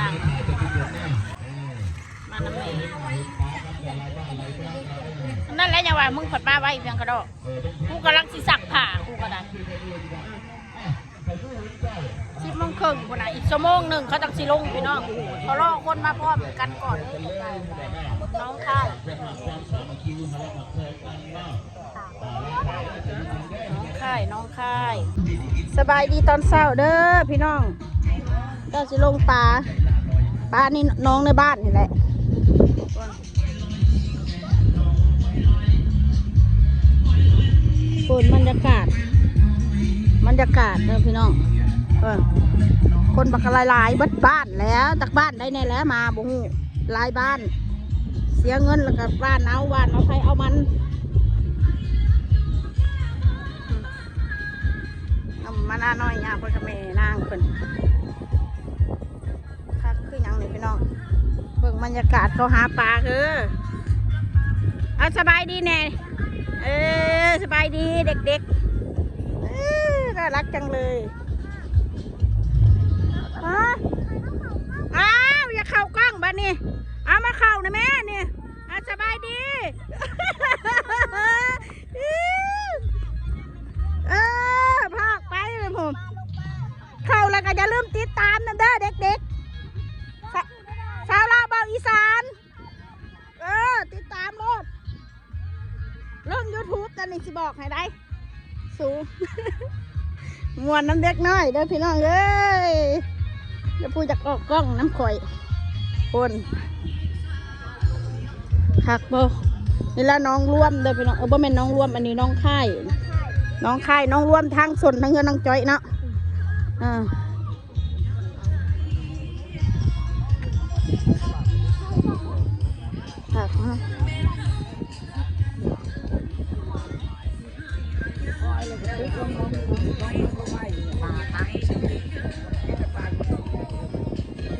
ນາງ ມານຳແມ່ ນັ້ນແຫຼະ ຍັງວ່າມຶງພັດມາໄວພຽງກະດອກ ກູກຳລັງຊິຊັກຜ້າ ກູກະໄດ້. ສິບໂມງເຄິ່ງພຸ້ນນະ ອີກຊົ່ວໂມງໜຶ່ງເຂົາຈັ່ງຊິລົງພີ່ນ້ອງ ເຂົາລໍຄົນມາພ້ອມກັນກ່ອນ. ນ້ອງຄາຍ ນ້ອງຄາຍ ນ້ອງຄາຍ ສະບາຍດີຕອນເຊົ້າເດີພີ່ນ້ອງ ເຈົ້າຊິລົງປາ ປາໃນໜອງໃນບ້ານນີ້ແຫຼະ. ໂອ້ຍ ບັນຍາກາດ ບັນຍາກາດເດີພີ່ນ້ອງ ເອີ ຄົນບັກຫຼາຍໆ ເບິດບ້ານແຫຼະ ຈັກບ້ານໃດແດ່ແຫຼະ ມາບໍ່ຮູ້ ຫຼາຍບ້ານ ເສຍເງິນແລ້ວກໍຫວ່ານເອົາ ຫວ່ານເອົາ ໃຜເອົາມັນ ເອົາມານານ້ອຍ ຍ່າງເພິ່ນກັບແມ່ນາງເພິ່ນ. ຄັກຄືຫຍັງນີ້ພີ່ນ້ອງ ເບິ່ງບັນຍາກາດເຂົາຫາປາເດີ. ເອົາ ສະບາຍດີແດ່ ເອີ ສະບາຍດີເດັກໆ ເອີ ໜ້າລັກຈັງເລີຍ. ຮະ ອ້າວ ຢ່າເຂົ້າກ້ອງບາດນີ້ ເອົາ ມາເຂົ້ານະແມ່ນີ້. ເອົາ ສະບາຍດີ ເອີ ພາກໄປພຸ້ນ. ເຂົ້າແລ້ວກໍຢ່າລືມຕິດຕາມນຳເດີເດັກໆ ສາ- ສາວລາວເວົ້າອີສານ ເອີ ຕິດຕາມໂລດ ລົງຢູທູບຕອນນີ້ ຊິບອກໃຫ້ໄດ໋ ສູ ມ່ວນນຳເດັກນ້ອຍເດີພີ່ນ້ອງເອີຍ ແລ້ວຜູ້ຢາກອອກກ້ອງນຳຂ້ອຍ ຄົນ ຄັກບໍ່? ນີ້ລະໜອງລວມເດີພີ່ນ້ອງ ເອີ ບໍ່ແມ່ນໜອງລວມ ອັນນີ້ໜອງຄາຍ ໜອງຄາຍ ໜອງລວມທາງຊົນທາງເຮືອນນ້ອງຈ້ອຍເນາະ ເອີ ຄັກເນາະ.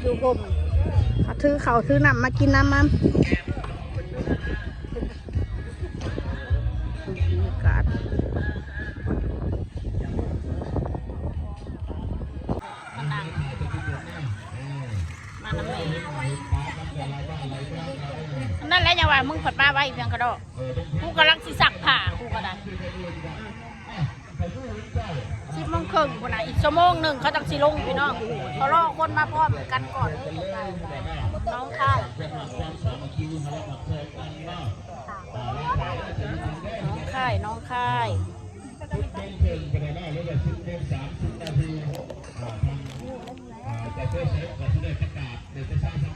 ຢູ່ຮົ່ມ ເອົາຖືເຂົ້າຖືນ້ຳມາກິນນຳມັນ ບັນຍາກາດ ມານຳແມ່ ນັ້ນແຫຼະ ຍັງວ່າມຶງພັດມາໄວພຽງກະດອກ ກູກຳລັງຊິຊັກຜ້າ ກູກະໄດ້. ສິບໂມງເຄິ່ງພຸ້ນນະ ອີກຊົ່ວໂມງໜຶ່ງເຂົາຈັ່ງຊິລົງພີ່ນ້ອງ ເຂົາລໍຄົນມາພ້ອມກັນກ່ອນ. ນ້ອງຄາຍ ນ້ອງຄາຍ ນ້ອງຄາຍ.